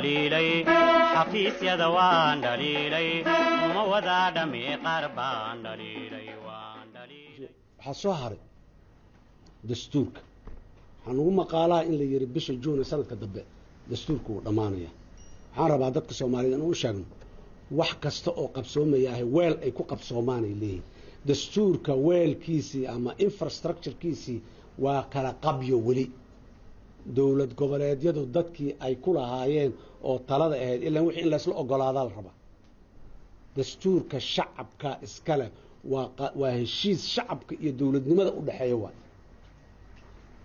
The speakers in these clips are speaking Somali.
Dhaliilay xafiisyada, waan dhaliilay, ma wadaa dhami, qaar baan dhaliilay, waan dhaliilay. Waxaa soo haray dastuurka. Waxaan ugu maqaalaha in la yihi bisha Juuna sanadka dambe dastuurka wuu dhammaanaya. Waxaan rabaa dadka Soomaaliyed in u sheegno, wax kasta oo qabsoomayaahe weel ay ku qabsoomaan ay leeyihin. Dastuurka weelkiisii ama infrastructurekiisii waa kala qabyo weli. Dowlad goboleedyadu dadkii ay ku lahaayeen oo talada ahayd, ilaan wixii in laysla ogolaadaa la rabaa. Dastuurka shacabka iskale, waa heshiis shacabka iyo dowladnimada u dhexeeya waay,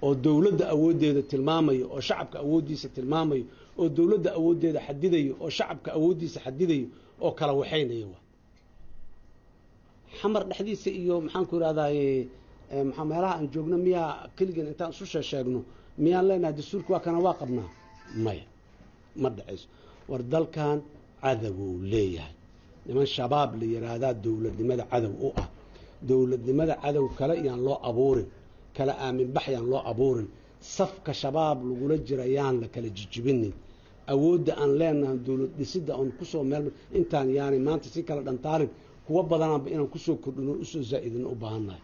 oo dowladda awooddeeda tilmaamayo, oo shacabka awooddiisa tilmaamayo, oo dowladda awooddeeda xadidayo, oo shacabka awooddiisa xadidayo, oo kala waxaynaya waay. Xamar dhexdiisa iyo maxaan ku ihahdaye, maxaa meelaha aan joogno, miyaa keligeen intaan isu sheesheegno miyaan leenahay dastuurka waa kana waa qabnaa? Maya, ma dhacayso. War dalkan cadowuu leeyahay. Niman Shabaab la yidhaahdaa dowladnimada cadow u ah. Dowladnimada cadow kale yaan loo abuurin, kala aaminbax yaan loo abuurin, safka Shabaab lagula jira yaan la kala jijibinin. Awoodda aan leenahay dowlad dhisidda oon kusoo meel intaan yaanay maanta si kala dhantaalin, kuwa badanaanba inaan kusoo kordhino, usoo zaa'idino u baahannahay.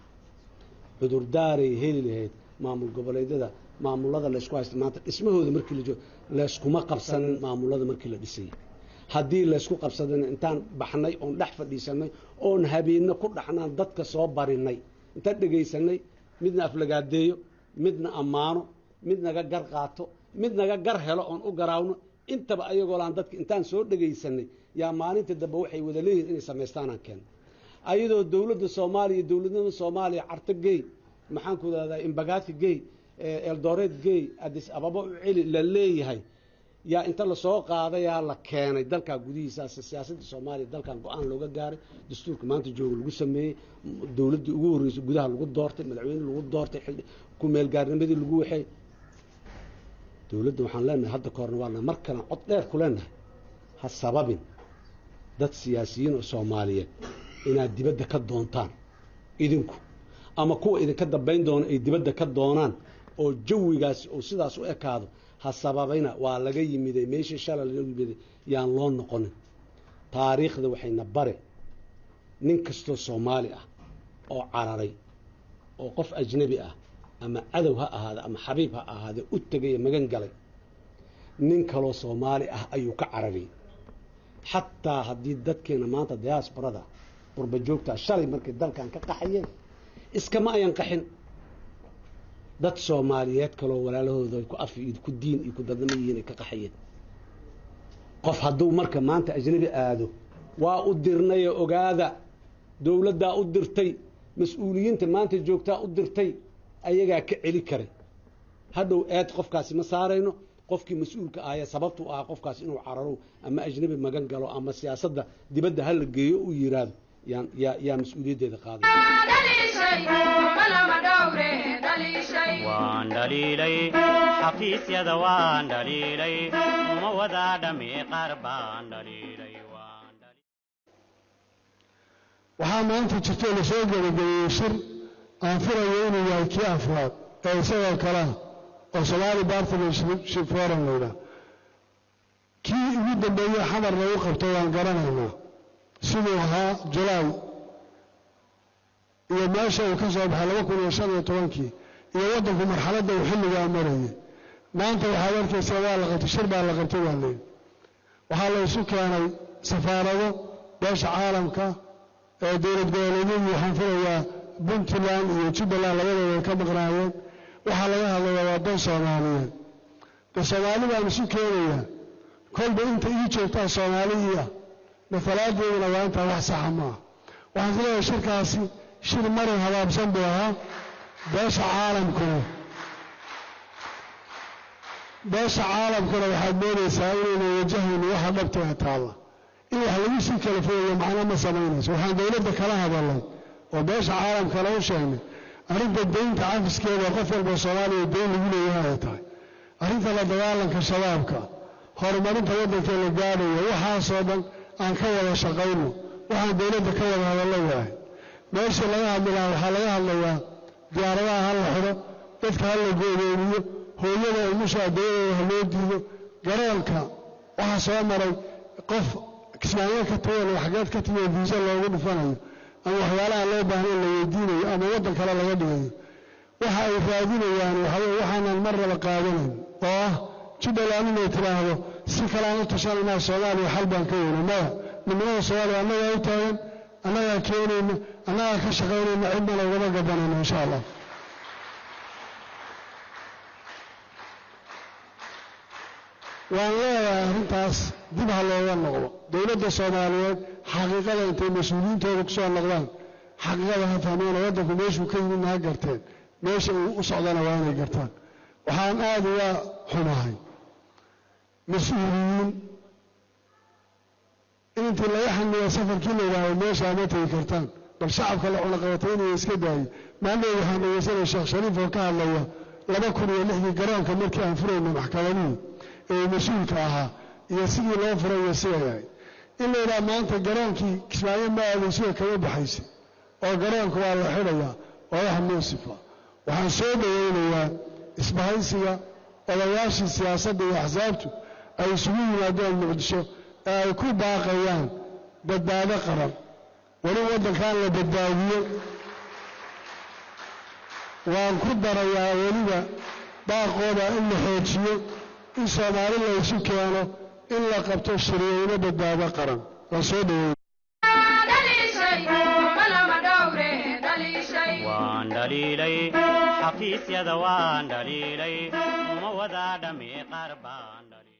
Cudurdaaray heli lahayd maamul goboleedyada, maamulada laysku haysta maanta dhismahooda markii la joogo layskuma qabsanin. Maamulada markii la dhisayay haddii laysku qabsadana, intaan baxnay oon dhex fadhiisanay oon habeenno ku dhaxnaan dadka soo barinay, intaan dhegaysanay, midna aflagaadeeyo, midna ammaano, mid naga gar qaato, mid naga gar helo oon u garaawno, intaba ayagoo laan dadka intaan soo dhegaysanay yaa maalinta dambe waxay wada leeyihin inay samaystaanaan keeno. Ayadoo dowladda Soomaaliya, dowladnimada Soomaaliya, Carto gey, maxaan ku idhahdaa, Imbagathi gey, Eldoret gey, Addis Ababa u celi la leeyahay, yaa inta lasoo qaadayaa la keenay dalkaa gudihiisaas. Siyaasadda Soomaaliya dalkan go-aan looga gaaray, dastuurka maanta jooga lagu sameeyey, dowladdii ugu horreysay gudaha lagu doortay, madaxweyne lagu doortay, ku-meelgaarnimadii lagu waxay. Dowladda waxaan leenahay, hadda ka horna waa mar kalan cod dheer ku leenahay, ha sababin dad siyaasiyiin oo Soomaaliyeed inaad dibadda ka doontaan idinku, ama kuwa idinka dambayn doona ay dibadda ka doonaan, oo jawigaasi uu sidaas u ekaado. Ha sababayna. Waa laga yimiday meeshii shalay laga yimiday, yaan loo noqonin. Taariikhda waxayna bare nin kastoo Soomaali ah oo cararay oo qof ajnabi ah, ama cadow ha ahaade ama xabiib ha ahaade, u tegay magan galay, nin kaloo Soomaali ah ayuu ka carariyay. Xataa haddii dadkeena maanta diasporada, qurba joogtaa, shalay markay dalkan ka qaxayeen iskama ayan qaxin, dad Soomaaliyeed kaloo walaalahooda ay ku af iyo ku diin iyo ku dadnimo yihiin ay ka qaxayeen. Qof hadduu marka maanta ajnabi aado, waa u dirnaye ogaada, dowladdaa u dirtay, mas-uuliyiinta maanta joogtaa u dirtay, ayagaa ka celi karay. Hadhow eed qofkaasi ma saarayno. Qofkii mas-uulka ahee sababtu ahaa qofkaas inuu cararo ama ajnabi magan galo ama siyaasadda dibadda hala geeyo uu yiraahdo, yaan yaa mas-uuliyaddeeda qaaday. Waan dhaliilay xafiisyada, waan dhaliilay, ma wadaa dhami, qaar baan dhaliilay, waan Waxaa maanta jirto lasoo gebagabeeyey shir aan filayo inuu yahay kii afraad ee isagoo kalea oo Somali Partnership Forum la yidhaah. Kii ugu dambeeyey Xamar lagu qabto waan garanaynaa siduu ahaa, Julaay, iyo meesha uu ka soo baxay 2015-kii iyo waddanku marxaladda uu xilligaa marayay. Maanta waxaad arkaysaa waa la qabtay, shir baa la qabtay, waa layidhi. Waxaa la isu keenay safaarado, beesha caalamka, ee dowlad goboleedyadii. Waxaan filayaa Puntland iyo Jubbaland labadooda ay ka maqnaayeen. Waxaa laga hadlayaa waa dan Soomaaliyeed. De Soomaali baan isu keenayaa, kolba inta ii joogtaa Soomaali ii ah, matalaadeeduna waa intaa. Wax saxa maaha. Waxaan filayaa shirkaasi shir marin habaabsan buu ahaa. Beesha caalamkuna waxaad moodaysaa inayna wajahayno waxa dhabteeda taalla. In wax lagu sii kala fogeeyo macno ma samaynayso. Waxaan dowladda kala hadalnay oo beesha caalamkana u sheegnay arrinta deynta cafiskeeda, qof walba Soomaaliya deyn lagu leeyahay ay tahay, arrinta la dagaalanka Shabaabka, horumarinta waddanka la gaadhayo, waxaasoo dhan aan ka wada shaqayno. Waxaan dowladda ka wada hadallo waahay. Meeshii laga hadli lahaa waxaa laga hadlayaa diyaaradaha ha la xidho, dadka ha la goodoomiyo, hooyada umusha dawadooda ha loo diido, garoonka Waxaa soo maray qof Kismaayo ka tagay xageed ka tagay viisa loogu dhufanayo ama waxyaalaha loo baahnayn la weydiinayo ama waddan kale laga dhigayo. Waxa ay raadinayaan waxaweye waxaanan marnaba qaadanayn oo ah Jubbaland inay tidhaahdo si kalean u tashanaynaa, Soomaaliya xal baan ka weyna. Maya, midnimada Soomaaliya annagaa u taagan, annagaa keenayna, annagaa ka shaqaynayna, cidnana ugama gabanayno insha Allah. Waan leeyahay arrintaas dib ha looga noqdo. Dowladda Soomaaliyeed xaqiiqada intay mas-uuliyiintooda kusoo noqdaan xaqiiqada ha fahmeen oo waddanku meeshuu ka yimidna ha garteen, meesha uu u socdana waa inay gartaan. Waxaan aada uga xumahay mas-uuliyiin in intii laga xaniyo safarkii la yidhaahdo meeshaa ma tegi kartaan, bal shacabka la cunaqabataynayo iska daayo. Maalmeed waxaan dhegeysanaya Sheekh Shariif oo ka hadlaya 2006dii garoonka markii aan furayno maxkamadihii ee mas-uulka ahaa iyo sidii loo furay iyo siday ahayd. In la yidhaha maanta garoonkii Kismaayo ma aadaysiga kama baxaysa oo garoonka waa la xidhayaa, waa wax muusifa. Waxaan soo dhaweynayaa isbahaysiga odayaashii siyaasadda iyo axsaabtu ay isugu yimaadeen Muqdisho ee ay ku baaqayaan badbaado qaran, weli waddankan la badbaadiyo. Waan ku darayaa weliba baaqooda in la xoojiyo, in Soomaali la isu keeno, in la qabto shirweyne badbaado qaran. Waan soo dhaweyn. Waan dhaliilay xafiisyada, waan dhaliilay, uma wada dhami, qaar baan dhaliilay.